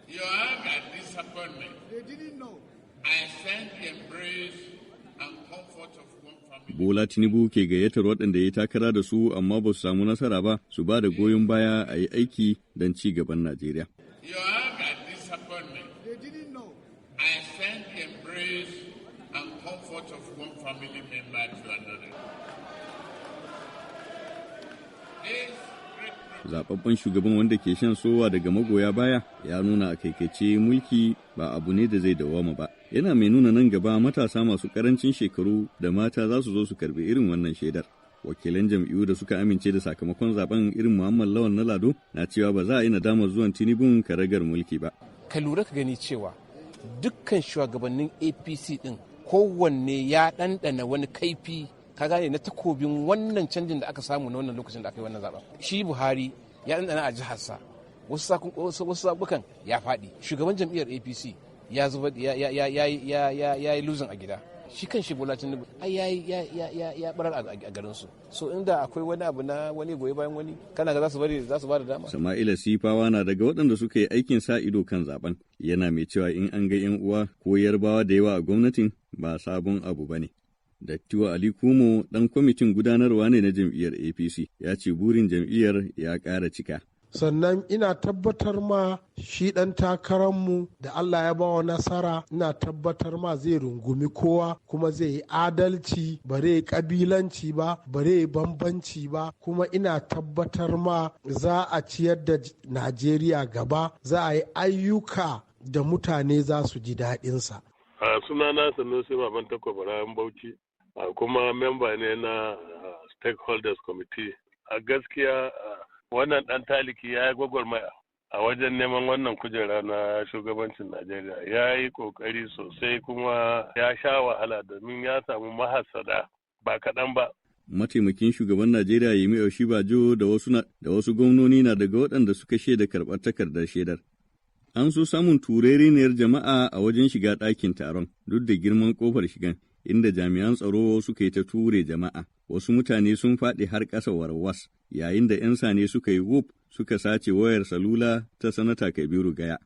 Your anger, disappointment. They didn't know. I send the embrace and comfort of one family. Bola Tinubu ke gayyatar waɗanda ya takara da su amma ba su samu nasara ba su ba da goyon baya a yi aiki don ci gaban Najeriya. Your anger, disappointment. They didn't know. I send the embrace and comfort of one family member to another. This great Zababben shugaban wanda ke shan sowa daga magoya baya ya nuna a kaikaice mulki ba abu ne da zai dawwama ba. Yana mai nuna nan gaba matasa masu karancin shekaru da mata za su zo su karbi irin wannan shaidar. Wakilan jam'iyyu da suka amince da sakamakon zaben irin Muhammad Lawan na Lado na cewa ba za a yi nadamar zuwan Tinubun karagar mulki ba. Ka lura ka gani cewa dukkan shugabannin APC din kowanne ya ɗanɗana wani kaifi, ka gane, na takobin wannan canjin da aka samu na wannan lokacin da aka yi wannan zaben. Shi Buhari ya ɗanɗana a jiharsa, wasu zaɓukan ya faɗi. Shugaban jam'iyyar APC ya zuba, ya yi losing a gida. Shi kan shi Bola Tinubu ai ya barar a garin su. So inda akwai wani abu na wani goyi bayan wani, kana ga za su bari, za su ba da dama. Sama'ila Sifawa na daga waɗanda suka yi aikin sa ido kan zaben. Yana mai cewa in an ga 'yan uwa ko Yarbawa da yawa a gwamnatin ba sabon abu ba ne. Dattiwa Ali Kumo ɗan kwamitin gudanarwa ne na jam'iyyar APC ya ce burin jam'iyyar ya ƙara cika. Sannan ina tabbatar ma shi ɗan takararmu da Allah ya bawa nasara, ina tabbatar ma zai rungumi kowa kuma zai yi adalci, bare kabilanci ba, bare bambanci ba. Kuma ina tabbatar ma za a ciyar da Najeriya gaba, za a yi ayyuka da mutane za su ji daɗinsa. A sunana Sanusi Baban Takwabara Bauchi, kuma memba ne na Stakeholders Committee. A gaskiya wannan ɗan taliki ya yi gwagwarmaya a wajen neman wannan kujera na shugabancin Najeriya. Ya yi ƙoƙari sosai kuma ya sha wahala domin ya samu mahasada ba kaɗan ba. Mataimakin shugaban Najeriya Yemi Osinbajo da wasu gwamnoni na daga waɗanda suka shaida karɓar takardar shaidar. An so samun turereniyar jama'a a wajen shiga ɗakin taron duk da girman ƙofar shigan, inda jami'an tsaro suka yi ta ture jama'a. Wasu mutane sun faɗi har ƙasa warwas, yayin da 'yan sane suka yi wuf suka sace wayar salula ta Sanata Kabiru Gaya.